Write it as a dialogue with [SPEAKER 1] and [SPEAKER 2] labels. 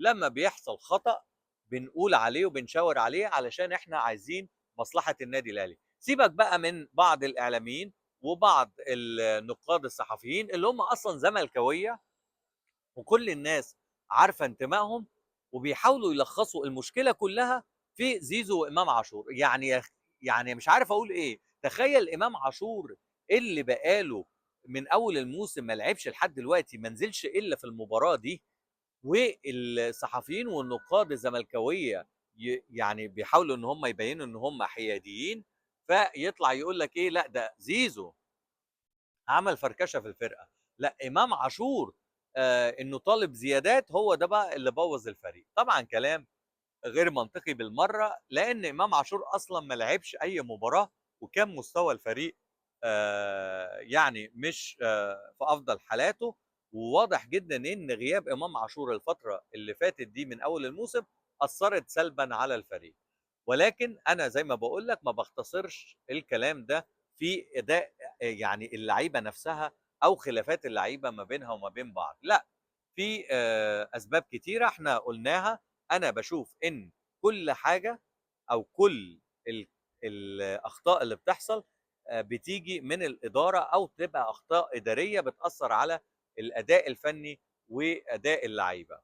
[SPEAKER 1] لما بيحصل خطأ بنقول عليه وبنشاور عليه علشان احنا عايزين مصلحة النادي الاهلي. سيبك بقى من بعض الاعلاميين وبعض النقاد الصحفيين اللي هم اصلا زملكاويه وكل الناس عارفه انتمائهم، وبيحاولوا يلخصوا المشكلة كلها في زيزو وامام عاشور. يعني مش عارف اقول ايه. تخيل امام عاشور اللي بقاله من اول الموسم ما لعبش لحد دلوقتي، ما نزلش الا في المباراة دي، والصحفيين والنقاد الزملكاويه يعني بيحاولوا ان هم يبينوا ان هم حياديين، فيطلع يقول لك ايه، لا ده زيزو عمل فركشه في الفرقة، لا امام عاشور انه طالب زيادات هو ده بقى اللي بوظ الفريق. طبعا كلام غير منطقي بالمرة، لان امام عاشور اصلا ما لعبش اي مباراة، وكان مستوى الفريق يعني مش في افضل حالاته، وواضح جدا ان غياب امام عاشور الفترة اللي فاتت دي من اول الموسم اثرت سلبا على الفريق. ولكن انا زي ما بقول لك ما بختصرش الكلام ده في اداء يعني اللعيبة نفسها او خلافات اللعيبة ما بينها وما بين بعض، لا، في اسباب كتيرة احنا قلناها. انا بشوف ان كل حاجة او كل الاخطاء اللي بتحصل بتيجي من الادارة، او تبقى اخطاء ادارية بتاثر على الاداء الفني واداء اللعيبة.